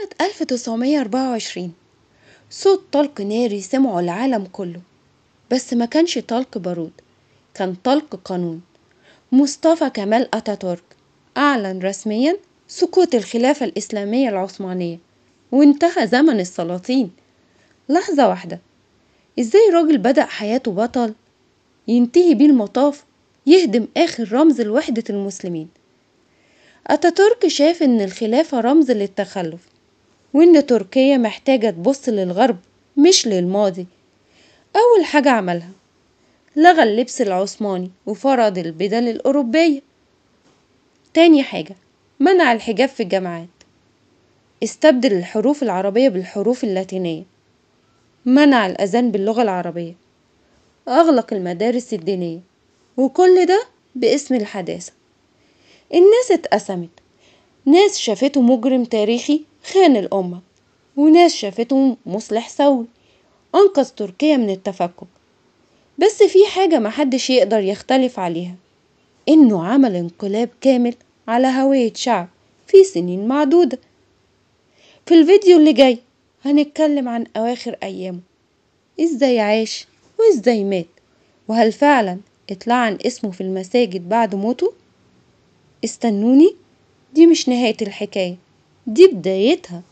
سنة 1924 صوت طلق ناري سمعه العالم كله، بس ما كانش طلق بارود، كان طلق قانون. مصطفى كمال أتاتورك أعلن رسميا سقوط الخلافة الإسلامية العثمانية وانتهى زمن السلاطين. لحظة واحدة، إزاي راجل بدأ حياته بطل ينتهي بيه المطاف يهدم آخر رمز لوحدة المسلمين؟ أتاتورك شاف إن الخلافة رمز للتخلف، وإن تركيا محتاجة تبص للغرب مش للماضي. أول حاجة عملها لغى اللبس العثماني وفرض البدل الأوروبية. تاني حاجة منع الحجاب في الجامعات، استبدل الحروف العربية بالحروف اللاتينية، منع الأذان باللغة العربية، أغلق المدارس الدينية، وكل ده باسم الحداثة. الناس اتقسمت، ناس شافته مجرم تاريخي خان الأمة، وناس شافته مصلح ثوري أنقذ تركيا من التفكك. بس في حاجة محدش يقدر يختلف عليها، إنه عمل انقلاب كامل على هوية شعب في سنين معدودة. في الفيديو اللي جاي هنتكلم عن أواخر أيامه، إزاي عاش وإزاي مات، وهل فعلا اتلعن اسمه في المساجد بعد موته؟ استنوني، دي مش نهاية الحكاية، دي بدايتها.